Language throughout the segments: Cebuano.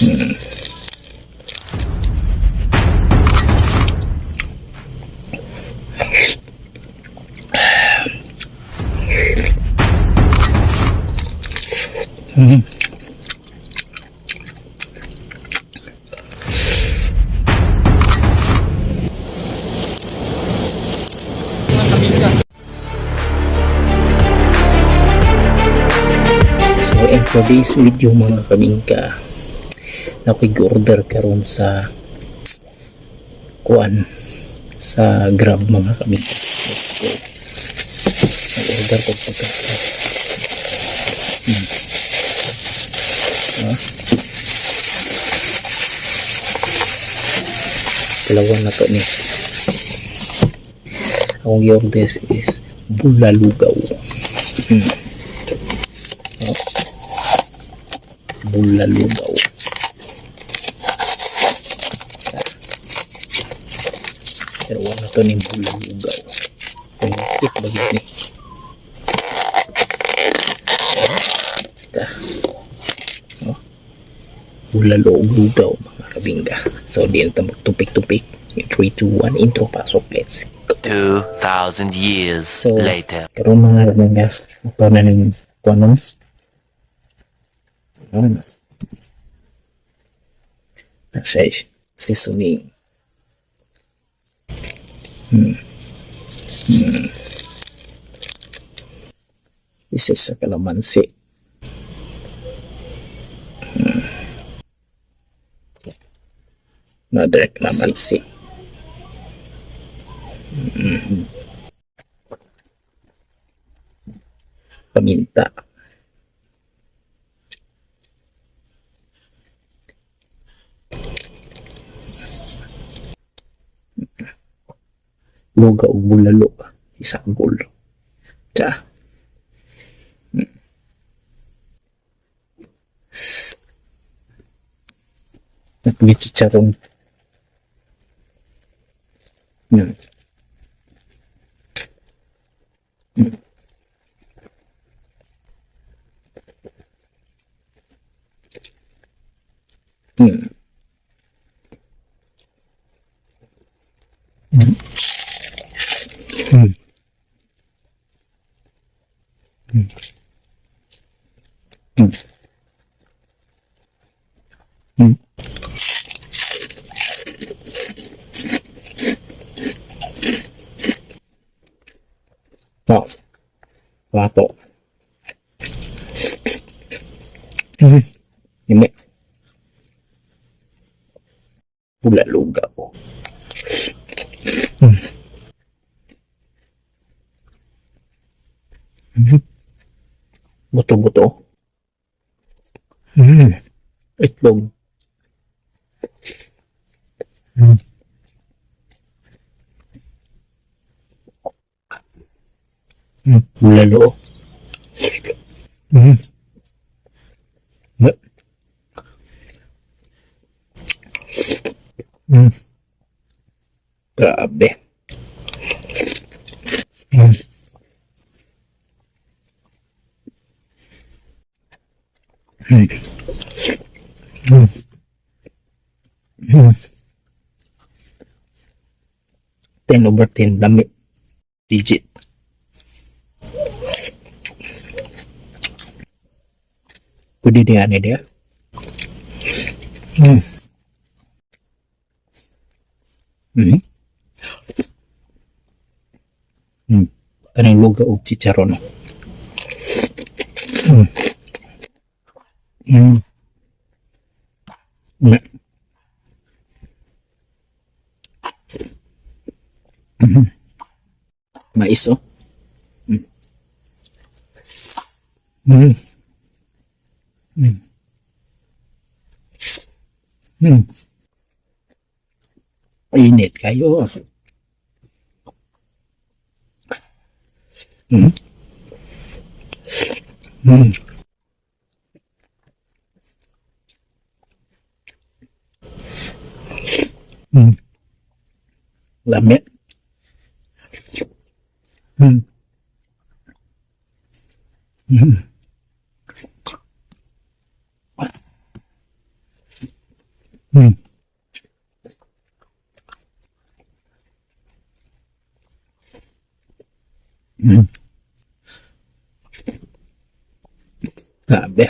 So, in today's video, mga kabingka, nakoy order karon sa kuan, sa Grab, mga kabingka. Let's go. Nag-order ko pagkain. Ah. Dalawa na to ni. Akong gi-order is bulalugaw. Oh. Bulalugaw. Dalawa na to ni bulalugaw. Pangkit ba ni? Ta. Oh. Bulalo ug lugaw, mga kabingka. So di na ta magtupik-tupik. 3, 2, 1, intro, pasok. Let's go. 2,000 years So, later. Karon, mga kabingka, ito na ning kuanon. Ano? Nasa seasoning. This is a calamansi. Another calamansi. Paminta. Lugaw ug bulalo. Isagol. Tsa. May chicharon. Oh. Plato. Ini. Bulalugaw. Buto-buto. Itlog. Bulalo. Grabe. 10 over 10, lami. Legit. Pwede din ani dia. Kanang lugaw og chicharon. Mais, oh. Init kayo. Lami. Grabe.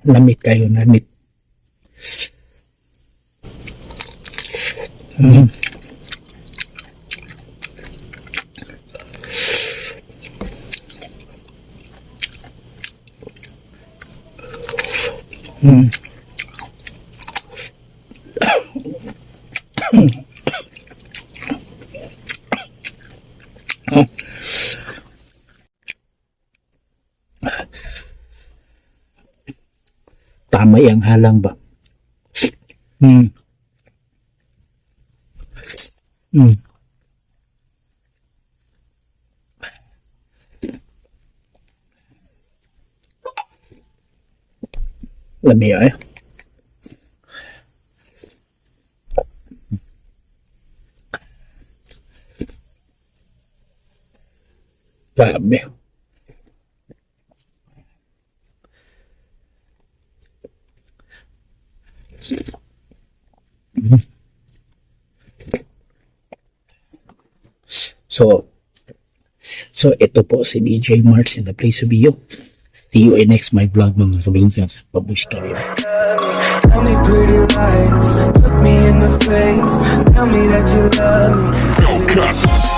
Lamit kaayo, lamit. Tama yung halang ba? Lami eh. Grabe. So ito po si DJ Marks in the place to be you. See you in next my vlog, mga kabingka. Babush ka rin. Tell me pretty lies, look me in the face. Tell me that you love me.